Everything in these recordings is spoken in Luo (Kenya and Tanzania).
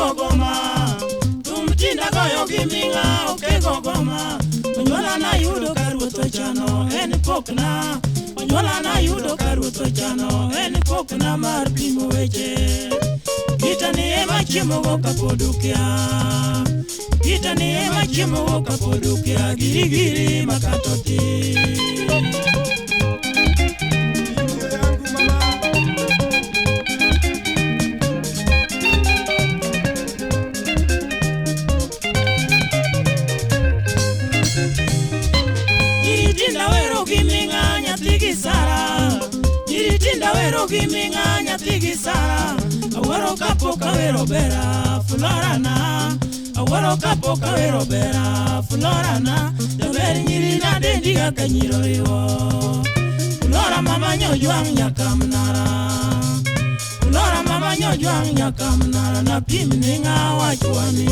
okego goma. Thum tinda goyo gi ming'a okego goma. Onyuola nayudo ka ruoth ochano en pokna. Onyuola nayudo ka ruoth ochano en pokna mar pimo weche. Gita ni ema chiemogo kapod ukia. Gita ni ema chiemogo kapod ukia. Giri giri makato ti. Ndio yangu mama. Nyiri tinda wero gi ming'a nyathi gi Sara. Nyiri tinda wero gi ming'a nyathi gi Sara. Awuoro kapok awero bera Flora na. Awuoro kapok awero bera Flora na. Jaber nyiri nadendi kaka nyiro riwo. Flora mama nyojwang' nyaka mnara. Flora mama nyojwang' nyaka mnara. Napim ni ng'a wachwani.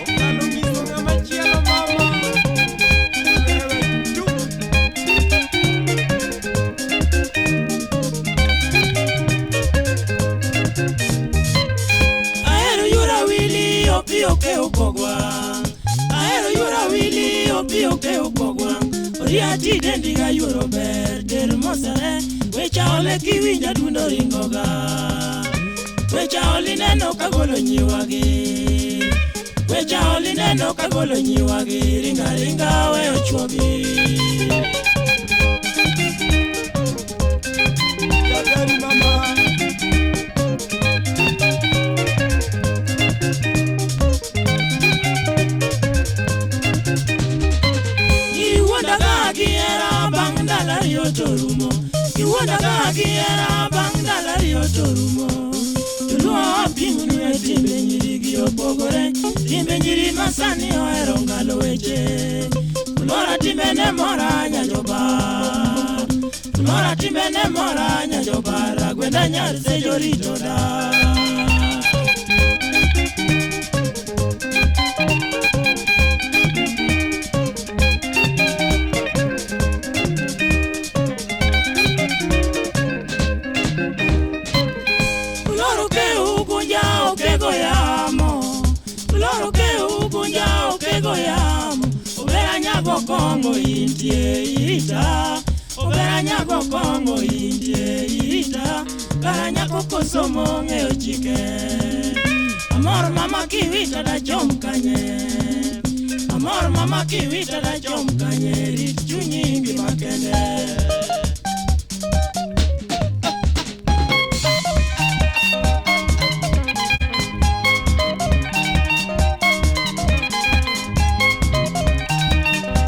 Okalo nyiso ng'ama chielo mama. Wewe tu. Ahero yura wili opiyo ke ukogwa. Ahero yura wili opiyo ke ukogwa. Oria ti dendi ga yuoro ber ter mosere. Wecha ole kiwinjo dundo ringoga. Wecha oli neno kagolo nyiwagi. Wecha oli neno kagolo nyiwagi. Ringa ringa weyo chuogi. Jaberi mama. Giwuonda ka gihera bang' ndalo ariyo to rumo. Giwuonda ka gihera bang' ndalo ariyo to rumo. Joluo apimnu e timbe nyiri gi opogore. Timbe nyiri masani ohero ngalo weche. Flora timbene mora nyajobar. Flora timbene mora nyajobar. Agwenda nyar sejo rito dak. Floro ke ugunja okego yamo. Floro ke ugunja okego yamo. Obera nyago kongo intie irita. Obera nyago kongo intie irita. Kara nyako kosomo ng'eyo chike. Amor mama kiwita da chom kanye. Amor mama kiwita da chom kanye. Rit chunyi ngima kende.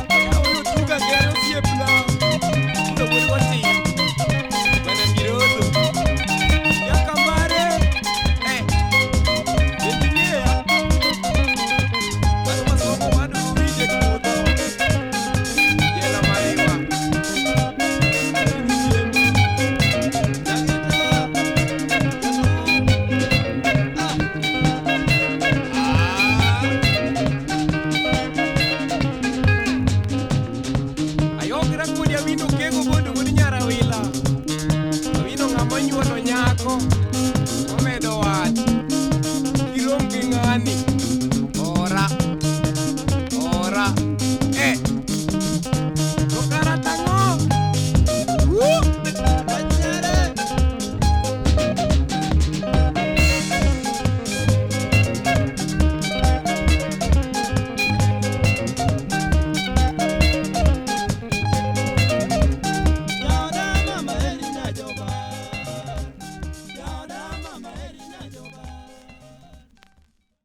Yawo tuga gero osiepna. Tuga wuod watin. Bwana Mirodo. Jakambare. Eh. Bende ing'eya? Mano masomo wadu winje puodho. Jela mariwa. Ah. Ah. Ayokra kodi awino kego godo wuod Nyarawila. Awino ng'ama onyuolo nyako.